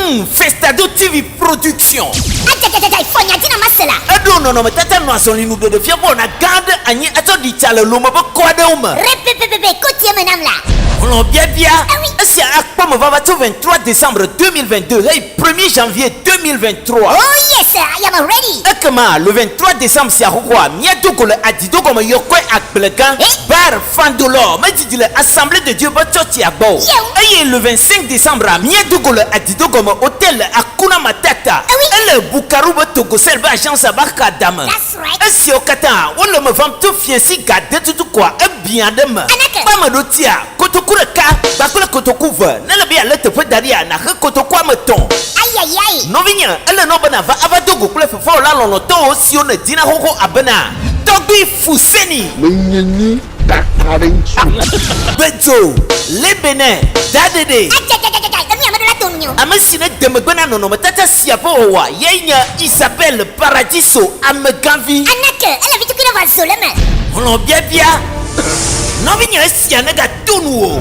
Hum, Festado TV Production. Adzadzadzadza, fɔ nya dzi na mase la. Eɖo nɔnɔmetata nɔ azɔlinuɖeɖefia ƒe wɔna gã aɖe anyi atsɔ ɖi tsa le Lome ƒe kɔ aɖewo me. Repepepepe, ko tsi eme nam la. Hlɔ̃biabia, Esia akpɔ me vava tso 23 décembre 2022 heyi premier janvier 2023. Oh yes, I am ready. Ekema le 23 décembre sia xoxoa, míado go le adidogɔmeyɔkɔe agblegã, Bar Fandolɔ, medidi le Assemblée de Dieu ƒe tsɔtsia gbɔ o. Eye le 25 décembre míado go le adidogɔme Hotel Hakuna Matata, ele Bukaru ƒe Togocel ƒe agence ƒe axadame. Esiawo katã wole eme vam to fiẽsi ga ade tutu koa ebiã ɖe eme. Kpe ame ɖo tia kotoku ɖeka kpakple kotoku ve. Ne ele be yealé teƒe da ɖia, nàxe kotoku ame etɔ̃. Nɔvinye, ele na wò be nàva ava do go kple fefewɔla lɔlɔ̃tɔwo siwo nèdina xoxo abena Tɔgbui Fuseni. Menye nyi kaka ɖe ŋuti o. Gbedzo, Lebene, Daɖeɖe. Ame si nede megbe na nɔnɔmetata sia ƒe wɔwɔa yae nye Isabel Paradiso amegãvi. Anake, ele vitukui ɖe vɔ zo le eme. Hlɔ̃biabia, Nɔvinye esia negato nu o.